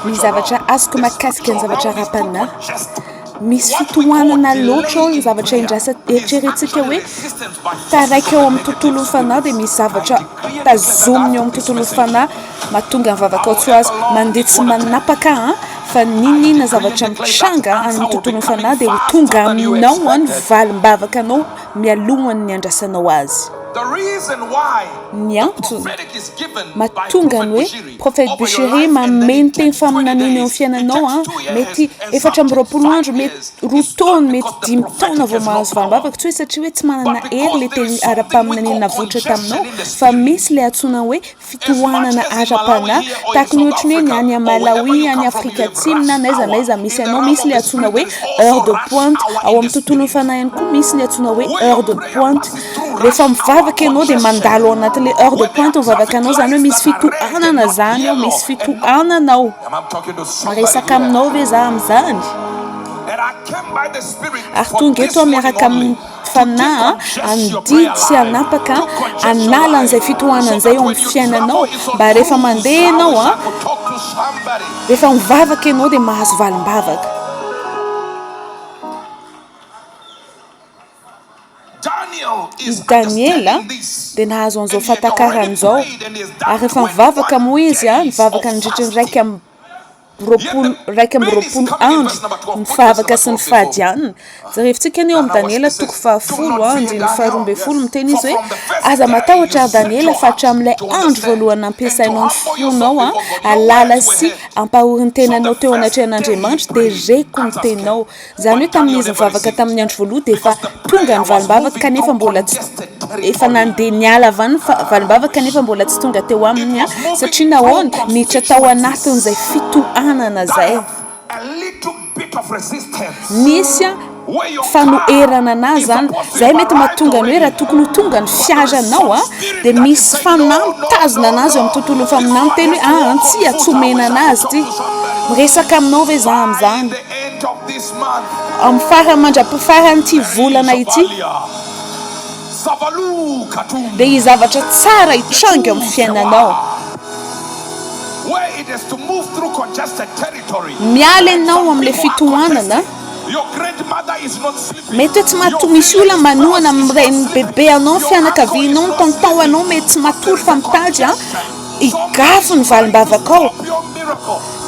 Ny zavatra azoko mahakasika ny zavatra ara-panahy, misy fitohanana loatra ao ny zavatra indrasa eritreretintsika hoe taraiky ao amin'ny tontolon'ny fanahy dia misy zavatra tazominy ao amin'ny tontolon'ny fanahy mahatonga ny vavakao tsy ho azo. Mandeha tsy manapaka an, fa n'inon'inona zavatra mitranga any amin'ny tontolon'ny fanahy dia ho tonga aminao ny valim-bavakanao mialohan'ny andrasanao azy. Ny antony mahatonga ny hoe Prophète Bushiri manome ny teny faminaniana eo amin'ny fiainanao an, mety 24 andro, mety roa taona, mety dimy taona vao mahazo valim-bavaka, tsy hoe satria hoe tsy manana hery ilay teny ara-paminaniana navoitra taminao fa misy ilay antsoina hoe fitohanana ara-panahy, tahaka ny ohatry ny hoe ny any Malawi, any Afrika Atsimo na n'aiza n'aiza misy anao, misy ilay antsoina hoe heure de pointe, ao amin'ny tontolon'ny fanahy ihany koa misy ny antsoina hoe heure de pointe, rehefa mivavaka ianao dia mandalo ao anatin'ilay heure de pointe ny vavakanao, izany hoe misy fitohanana izany ao, misy fitohanana ao. Miresaka aminao ve za amin'izany? Ary tonga eto aho miaraka amin'ny Fanahy handidy sy hanapaka, hanala an'izay fitohanana izay eo amin'ny fiainanao, mba rehefa mandeha ianao, rehefa mivavaka ianao dia mahazo valim-bavaka. I Daniela dia nahazo an'izao fahatakarana izao, ary rehefa nivavaka moa izy, nivavaka nandritra ny 21 21 andro nivavaka sy nifady hanina. Jerevintsika anie ao amin'i Daniela toko fahafolo, andininy faharoa ambin'ny folo, miteny izy hoe, Aza matahotra ry Daniela fa hatramin'ilay andro voalohany nampiasainao ny fonao halala sy hampahory ny tenanao teo anatrehan'Andriamanitra dia reko ny teninao. Izany hoe tamin'izy nivavaka tamin'ny andro voalohany dia efa tonga ny valim-bavaka kanefa mbola tsy efa nandeha niala avy any ny valim-bavaka kanefa mbola tsy tonga teo aminy satria nahoana? Niditra tao anatin'izay fitohanana izay. Nisy fanoherana anazy izany. Izay mety mahatonga ny hoe raha tokony ho tonga ny fiaranao dia misy fanahy mitazona anazy eo amin'ny tontolon'ny faminany miteny hoe aa tsia tsy omena anazy ity. Miresaka aminao ve za amin'izany? Amin'ny farany mandra-pifaran'ity volana ity dia hisy zavatra tsara hitranga eo amin'ny fiainanao. Miala ianao amin'ilay fitohanana. Mety hoe tsy matory, misy olona manohana amin'ny rain'ny bebe anao, ny fianakavianao, ny tonton anao mety tsy matory fa mitady higafy ny valim-bavakao.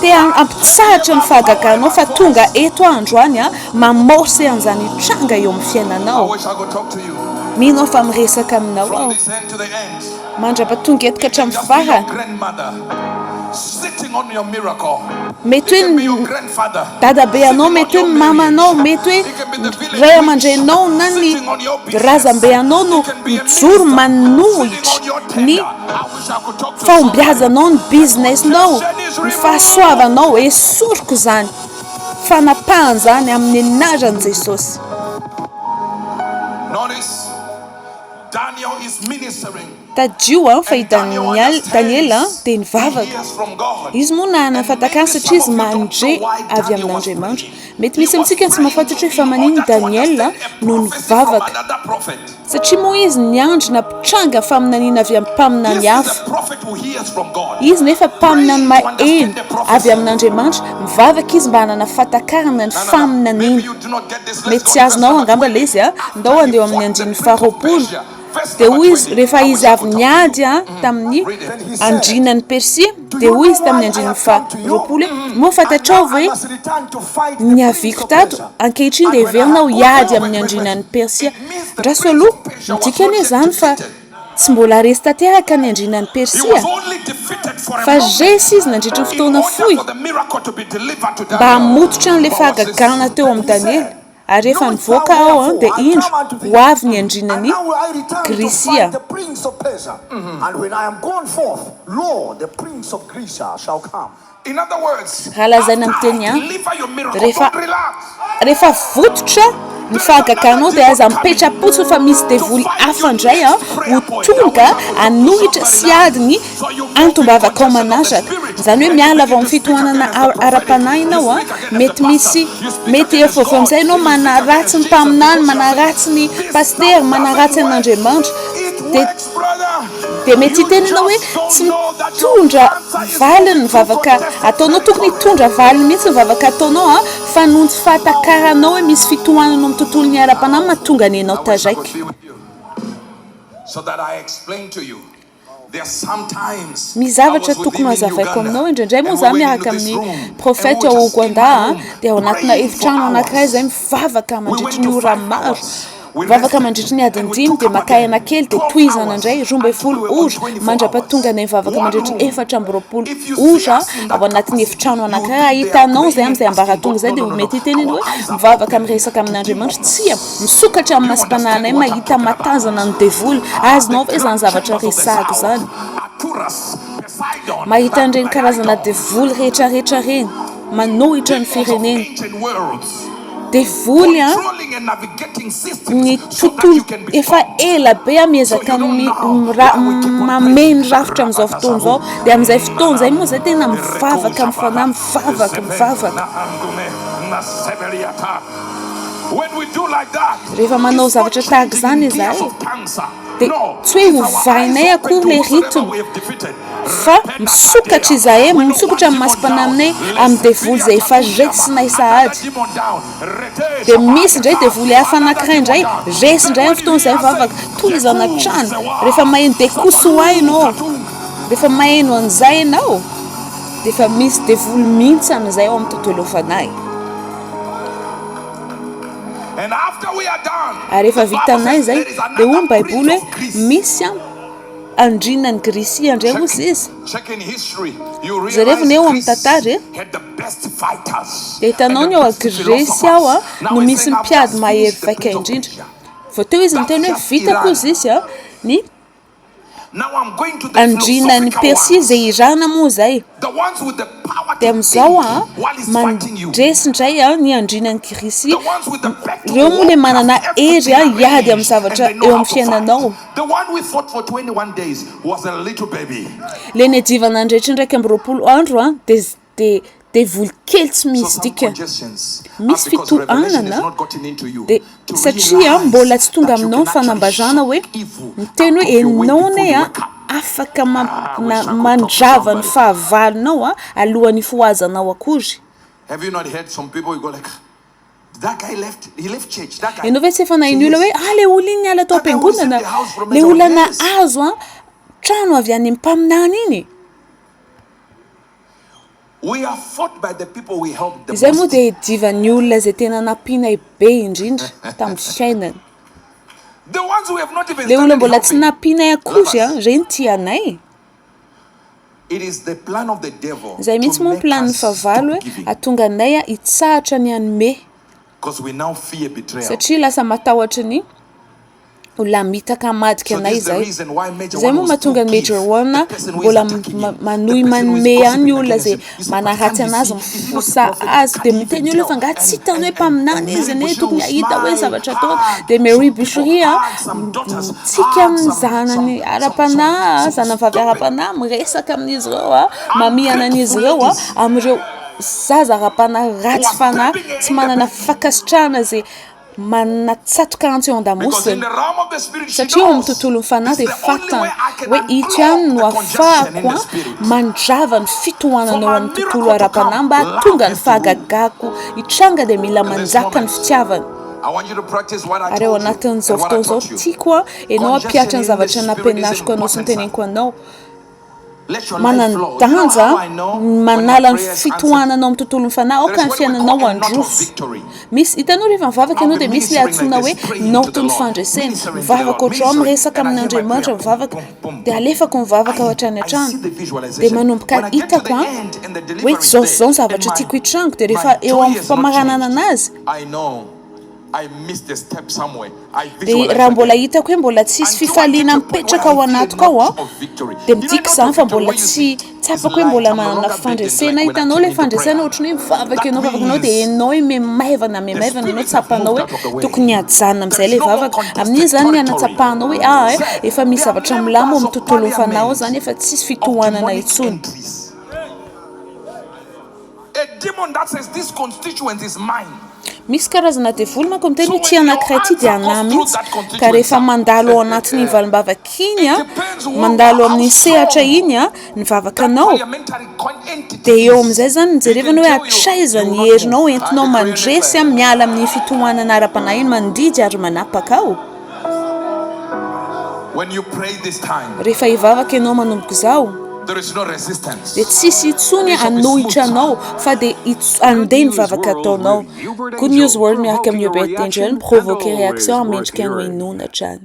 Te hampitsahatra ny fahagaganao fa tonga eto aho androany mamorcer an'izany hitranga eo amin'ny fiainanao. Mino aho fa miresaka aminao aho. Mandra-pahatonga eto ka hatramin'ny farany. Mety hoe ny dadabe anao, mety hoe ny mamanao, mety hoe ny ray aman-dreninao na ny razambe anao no mijoro manohitra ny fahombiazanao, ny business-nao, ny fahasoavanao. Esoriko izany fanapahana izany amin'ny anaran'i Jesosy. Tadidio an fa i Daniela dia nivavaka. Izy moa nanana fahatakarana satria izy mandre avy amin'Andriamanitra. Mety misy amintsika tsy mahafantatra hoe fa maninona i Daniela no nivavaka. Satria moa izy niandry na mpitranga faminaniana avy amin'ny mpaminany hafa. Izy nefa mpaminany maheno avy amin'Andriamanitra, mivavaka izy mba hanana fahatakarana ny faminaniana. Mety tsy azonao angamba ilay izy an! Ndao handeha eo amin'ny andininy faharoapolo. Dia hoy izy, rehefa izy avy niady tamin'ny andrianan'i Persia, dia hoy izy tamin'ny andininy faharoapolo hoe, Moa fantatrao ve ny niaviako tato? Ankehitriny dia heverina aho hiady amin'ny andrianan'i Persia. Andraso aloha, midika anie izany fa tsy mbola resy tanteraka ny andrianan'i Persia, fa resy izy nandritra ny fotoana fohy mba hamototra an'ilay fahagagana teo amin'i Daniela. Ary rehefa nivoaka aho, dia indro, ho avy ny andrianan'i Grisia. Raha lazaina amin'ny teny hafa, rehefa rehefa vototra ny fahagaganao dia aza mipetra-potsiny fa misy devoly hafa indray ho tonga hanohitra sy hiady ny antom-bavakao manaraka. Izany hoe miala avy ao amin'ny fitohanana ara-panahy ianao, mety misy mety efa avy amin'izay ianao manaratsy ny mpaminany, manaratsy ny pasitera, manaratsy an'Andriamanitra. Dia. Dia mety hiteny ianao hoe tsy mitondra valiny ny vavaka ataonao. Tokony hitondra valiny mihitsy ny vavaka ataonao an, fa noho ny tsy fahatakaranao hoe misy fitohanana ao amin'ny tontolon'ny ara-panahy mahatonga ny anao taraiky. Misy zavatra tokony ho hazavaiko aminao, indraindray moa izaho miaraka amin'ny Prophète ao Ouganda dia ao anatina efitrano anankiray izay mivavaka mandritry ny ora maro, mivavaka mandritry ny adiny dimy dia maka aina kely dia tohizana indray 12 ora mandra-pahatonga anay mivavaka mandritry ny 24 ora ao anatin'ny efitrano anankiray, ahitanao izay amin'izay ambaratonga izay dia mety hiteny ianao hoe mivavaka miresaka amin'Andriamanitra, tsia. Misokatra amin'ny masom-panahinay mahita matazana ny devoly. Azonao ve izany zavatra resahako izany? Mahita an'ireny karazana devoly rehetra rehetra ireny manohitra ny firenena. Devoly an, ny tontolo efa ela be an miezaka mamehy ny rafitra amin'izao fotoana izao. Dia amin'izay fotoana izay moa izay tena mivavaka amin'ny fanahy, mivavaka, mivavaka. Rehefa manao zavatra tahaka izany izahay dia tsy hoe ovainay akory ilay rythme fa misokatra izahay, misokatra ny masom-panahinay amin'ny devoly izay efa resinay sahady. Dia misy indray devoly hafa anankiray indray, resy indray amin'ny fotoana izay mivavaka. Tohizana hatrany. Rehefa maheno dekosoa ianao, rehefa maheno an'izay ianao dia efa misy devoly mihitsy amin'izay ao amin'ny tontolon'ny fanahy. Ary rehefa vitanay izay, dia hoy ny Baiboly hoe misy andrianan'i Grisia indray hozy izy. Jerevo ny eo amin'ny tantara e. Dia hitanao ny ao Grisia ao no misy ny mpiady mahery vaika indrindra. Vao teo izy niteny hoe vitako hozy izy ny Andrianan'i Persia izay Irana moa izay. Dia amin'izao an, mandresy indray an ny andrianan'i Grisia. Ireo moa ilay manana hery an hiady amin'ny zavatra eo amin'ny fiainanao. Ilay niadivana nandritry ny 21 andro an, dia dia devoly kely tsy misy dikany. Misy fitohanana dia satria mbola tsy tonga aminao ny fanambarana hoe miteny hoe enao anie a afaka mandrava ny fahavalonao a alohan'ny hifohazanao akory. Ianao ve tsy efa naheno olona hoe ah le olona iny niala tao am-piangonana, le olona nahazo a trano avy any amin'ny mpaminany iny. Izay moa dia divan'ny olona izay tena nampianay be indrindra tamin'ny fiainany. Ilay olona mbola tsy nampianay akory an, ireny tia anay. Izay mihitsy moa ny planin'ny fahavalo hoe hahatonga anay hitsahatra ny hanome. Satria lasa matahotra ny olona hamitaka hamadika anay izay. Izay moa mahatonga ny Major One mbola manohy manome ihany ny olona izay manaratsy anazy, mifosa azy. Dia miteny olona fa angaha tsy hitany hoe mpaminany izy anie, tokony hahita hoe zavatra ataony. Dia Mary Bushiri mitsiky amin'ny zanany ara-panahy, zanany vavy ara-panahy, miresaka amin'izy ireo, mamihana an'izy ireo amin'ireo zaza ara-panahy ratsy fanahy, tsy manana fankasitrahana izay manatsatoka antsy eo an-damosiny, satria ao amin'ny tontolon'ny fanahy dia fantany hoe ito ihany no ahafahako mandrava ny fitohanana eo amin'ny tontolo ara-panahy mba hahatonga ny fahagagako hitranga dia mila manjaka ny fitiavana. Ary ao anatin'izao fotoana izao tiako ianao hampihatra ny zavatra nampianariko anao sy noteneniko anao. Manan-danja ny manala ny fitohanana ao amin'ny tontolon'ny fanahy, aoka ny fiainanao handroso. Misy, hitanao rehefa mivavaka ianao dia misy ilay antsoina hoe naotin'ny fandresena. Mivavaka ohatr'izao, miresaka amin'Andriamanitra, mivavaka, dia alefako ny vavaka hatrany hatrany. Dia manomboka hitako an, hoe izao sy izao ny zavatra tiako hitranga, dia rehefa eo amin'ny famaranana anazy, Dia raha mbola hitako hoe mbola tsisy fifaliana mipetraka ao anatiko ao an, dia midika izany fa mbola tsy tsapako hoe mbola manana fandresena. Hitanao ilay fandresena ohatran'ny hoe mivavaka ianao, mivavaka ianao dia henonao hoe mihamaivana, mihamaivana ianao, tsapanao hoe tokony hajanona amin'izay ilay vavaka. Amin'iny izany ny hanatsapanao hoe ah efa misy zavatra milamina ao amin'ny tontolon'ny fanahy ao izany, efa tsisy fitohanana intsony. Misy karazana devoly manko miteny hoe ity anankiray ity dia anah mihitsy, ka rehefa mandalo ao anatin'iny valim-bavaka iny an, mandalo amin'iny sehatra iny an, ny vavakanao, dia eo amin'izay izany no jerevana hoe hatraiza ny herinao entinao mandresy an, miala amin'iny fitohanana ara-panahy iny, mandidy ary manapaka ao. Rehefa hivavaka ianao manomboka izao, dia tsisy intsony hanohitra anao fa dia handeha ny vavaka ataonao. Good News World miaraka amin'i Hubert Angel, mi-provoquer réaction ary mendrika ny ho henoina hatrany.